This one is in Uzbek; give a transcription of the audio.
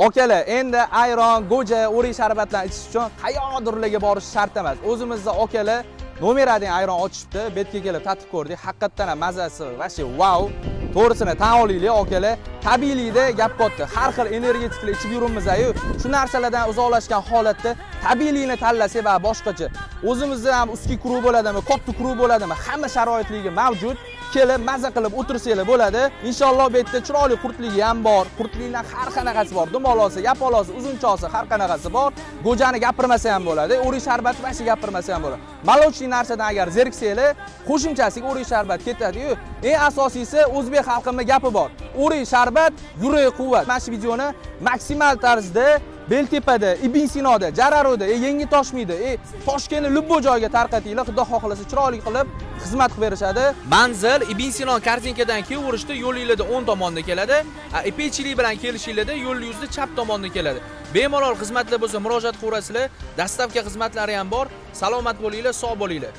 Akalar, endi ayron, go'ja, o'rik sharbatlarni ichish uchun qayerdirlarga borish shart emas. O'zimizda, akalar, номер 1 ayron ochishibdi. Bu yerga kelib tatib ko'rdik. Haqiqatdan ham mazasi вообще vau. To'g'risini tan olaylik, akalar, tabiiylikda gap katta. Har xil energetiklar ichib yuribmiz-ku, shu narsalardan uzoqlashgan holatda tabiiylikni tanlasak va boshqacha. O'zimizda ham узкий круг bo'ladimi, katta круг bo'ladimi, hamma sharoitligi mavjud. Kelib maza qilib o'tirsanglar bo'ladi. Inshaalloh, bu yerda chiroyli qurtligi ham bor. Qurtlikdan har qanaqasi bor. Dumalosi, yapalosi, uzunchosi, har qanaqasi bor. Go'jani gapirmasa ham bo'ladi. O'rik sharbati вообще gapirmasa ham bo'ladi. Молочный narsadan agar zeriksanglar, qo'shimchasiga o'rik sharbat ketadi-yu. Eng asosiysi, o'zbek xalqimning gapi bor. O'rik sharbat yurak quvvat. Mana shu videoni maksimal tarzda Beltepada, Ibn Sinoda, Jararoda, Yangi Toshmiyda, Toshkentni любой joyga tarqatinglar, Xudo xohlasa, chiroyli qilib xizmat qilib berishadi. Manzil Ibn Sino korzinkadan kelaverishda yo'linglarda o'ng tomonda keladi. Ipekchilik bilan kelishinglarda yo'l yuzida chap tomonda keladi. Bemalol xizmatlar bo'lsa, murojaat qilaverasizlar. Доставка xizmatlari ham bor. Salomat bo'linglar, sog' bo'linglar.